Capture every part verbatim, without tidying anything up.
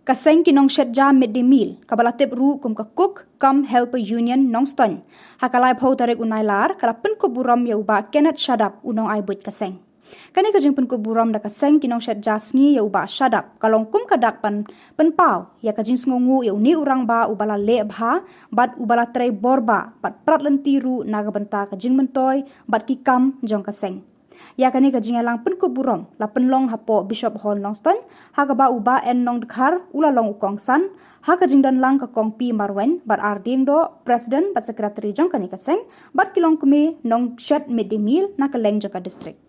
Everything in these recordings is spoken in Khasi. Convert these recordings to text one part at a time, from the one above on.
Ka seng ki nongshet ja midday meal, kaba la tip ruh kum ka Cook cum Helper Union Nongstoiñ, ha ka laiphew tarik u Nailar, ka la pynkup burom ïa u Bah Kenneth Shadap, u nongai buit ka seng. Kane ka jingpynkup burom da ka seng ki nongshet ja sngi ïa u Bah Shadap, ka long kum ka dak ban pynpaw ïa ka jingsngewnguh ïa une u rangbah uba la leh bha bad uba la trei bor bha bad prat lynti ruh na ka bynta ka jingmyntoi bad ki kam jong ka seng. Ïa kane ka jingïalang pynkup burom la pynlong hapoh Bishop Hall Nongstoiñ, ha kaba u Bah N Nongdkhar u la long u kongsan, ha ka jingdon lang ka Kong P Marwein bad ar dieng doh, President bad Secretary jong kane ka seng, bad ki longkmie nongshet midday meal na kylleng jong ka district.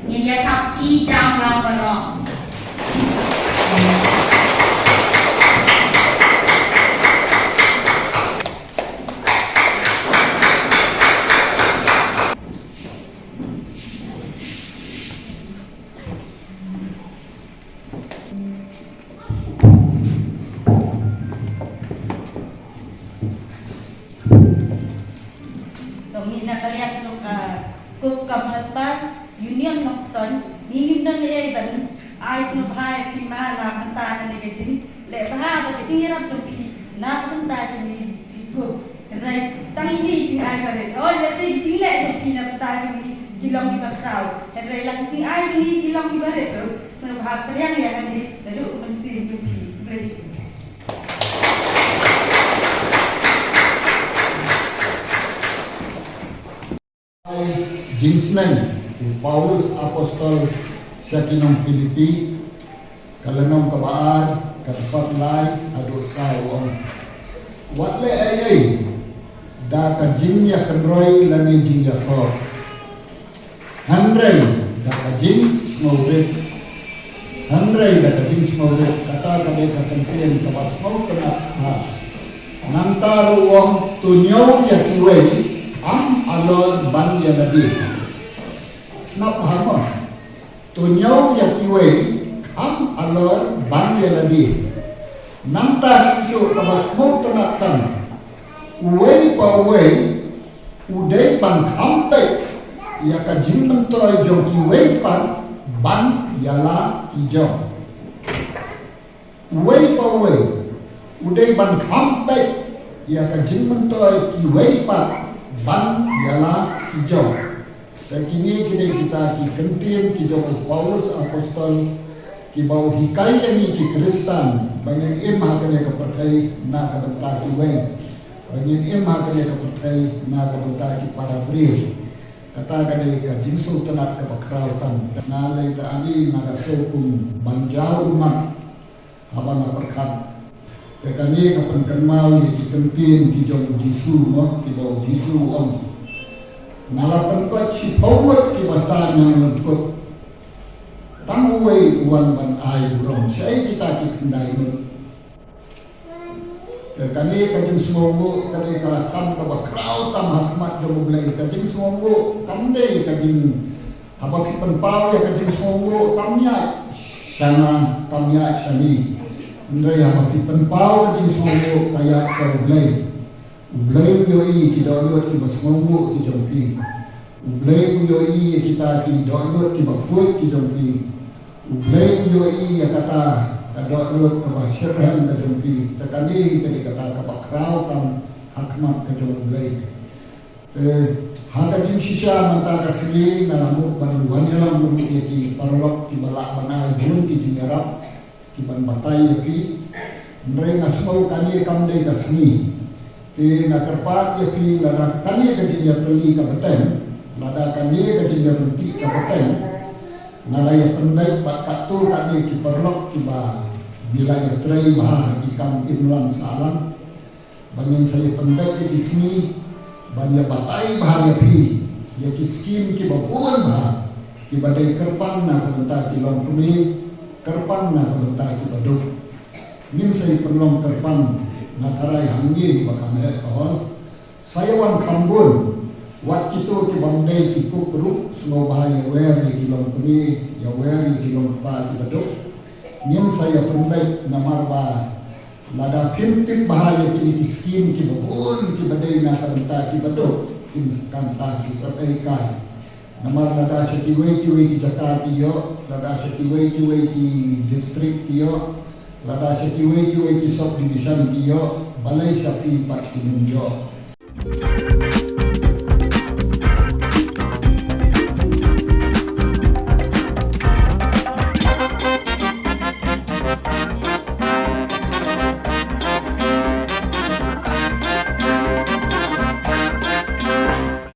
Ngin ïa thap i jam lang baroh. Tang ngi na ka liang jong ka Cook cum Helper Union Nongstoiñ, ngi ngim don ei ban ai sngewbha ïa phi ma na ka bynta kane ka jingleh bha bad ka jingïarap jong phi na ka bynta jong ngi ki cook. Hynrei tang ine i jingai barit. Oh, ïa, sa i jingleh jong phi na ka bynta jong ngi ki long kiba khraw. Hynrei la ki jingai jong ngi ki long kiba rit ruh. Sngewbha pdiang ïa kane naduh u mynsiem jong phi. Khublei shibun. Ai jingsneng u Paulus Apostol sha ki nong Philippi, ka lynnong kaba ar, ka dkhot lai haduh saw, u ong: Wat leh ei ei da ka jingïakynroi lane jingïakop, hynrei da ka jingsngewrit. Hynrei da ka jingsngewrit, kata ka dei ka kyntien kaba sngewtynnat bha. Nangta ruh u ong: To ñiew ïa kiwei, kham halor ban ïa lade. Sngap bha mo. To ñiew ïa kiwei, kham halor ban ïa lade. Nangta shisha kaba sngewtynnat tam, uwei pa uwei u dei ban kham peit ïa ka jingmyntoi jong kiwei pat ban ïa la ki jong. Uwei pa uwei u dei ban kham peit ïa ka jingmyntoi kiwei pat ban ïa la ki jong. Te kine ki dei kita ki kyntien ki jong u Paulus Apostol, kiba u hikai ïa ngi ki Khristan ba ngin im ha kane ka pyrthei na ka bynta kiwei, ba ngin im ha kane ka pyrthei na ka bynta ki para briew. Kata ka dei ka jingsngewtynnat kaba khraw tam. Nga lei ta ani nga da sngewkum ban jaw ummat haba nga pyrkhat. Te kane ka pynkynmaw ïa ki kyntien ki jong u Jisu mo, kiba u Jisu u ong: Nga la pynkoit shiphew ngut kiba sah ñianglyngkut, tang uwei u wan ban ai burom. Shaei kita ki khyndai ngut? Te kane ka jingsngewnguh ka dei ka kam kaba khraw tam ha khmat jong U Blei. Ka jingsngewnguh kam dei ka jing Haba phi pynpaw ïa ka jingsngewnguh kam ïaid sha nga, kam ïaid sha ngi. Hynrei haba phi pynpaw ka jingsngewnguh ka ïaid sha U Blei. U Blei u ïohi ïa ki dohnud kiba sngewnguh ki jong phi. U Blei u ïohi ïa kita ki dohnud kiba khuid ki jong phi. U Blei u ïohi ïa kata ka dohnud kaba shitrhem ka jong phi. Te kane ka dei kata kaba khraw tam ha khmat ka jong U Blei. Te ha ka jingshisha mynta ka sngi nga la mut ban wan ïalam ruh ïa ki paralok kiba lah ban ai bun ki jingïarap ki ban batai ïa phi. Hynrei nga sngew kane kam dei ka sngi. Te nga kyrpad ïa phi lada kane ka jingïatylli ka bteng, lada kane ka jingïaryntih ka bteng, nga la ïa pynbeit bad katto katne ki paralok kiba ngi la ïatrei bha ha ki kam imlang sahlang. Ba ngin sa ïa pynbeit ïa ki sngi ban ïa batai bha ïa phi ïa ki skim kiba bun bha kiba dei kyrpang na ka bynta ki longkmie, kyrpang na ka bynta kiba duk. Ngin sa ïa pynlong kyrpang, nga tharai hangne ba kam heh ka hol. Sa ïa wan kham bun wat kito kibym dei ki cook ruh, sngewbha ïa wer ïa ki longkmie, ïa wer ïa ki longkpa kiba duk. Ngin sa ïa pynbeit namar ba lada phim tip bha ïa kine ki skim kiba bun kiba dei na ka bynta kiba duk, Kan sa shisha ei kai. Namar lada sha kiwei kiwei ki jaka ki ïoh, lada sha kiwei kiwei ki district ki ïoh, lada sha kiwei kiwei ki sub division ki ïoh, balei sha phi pat kim ïoh?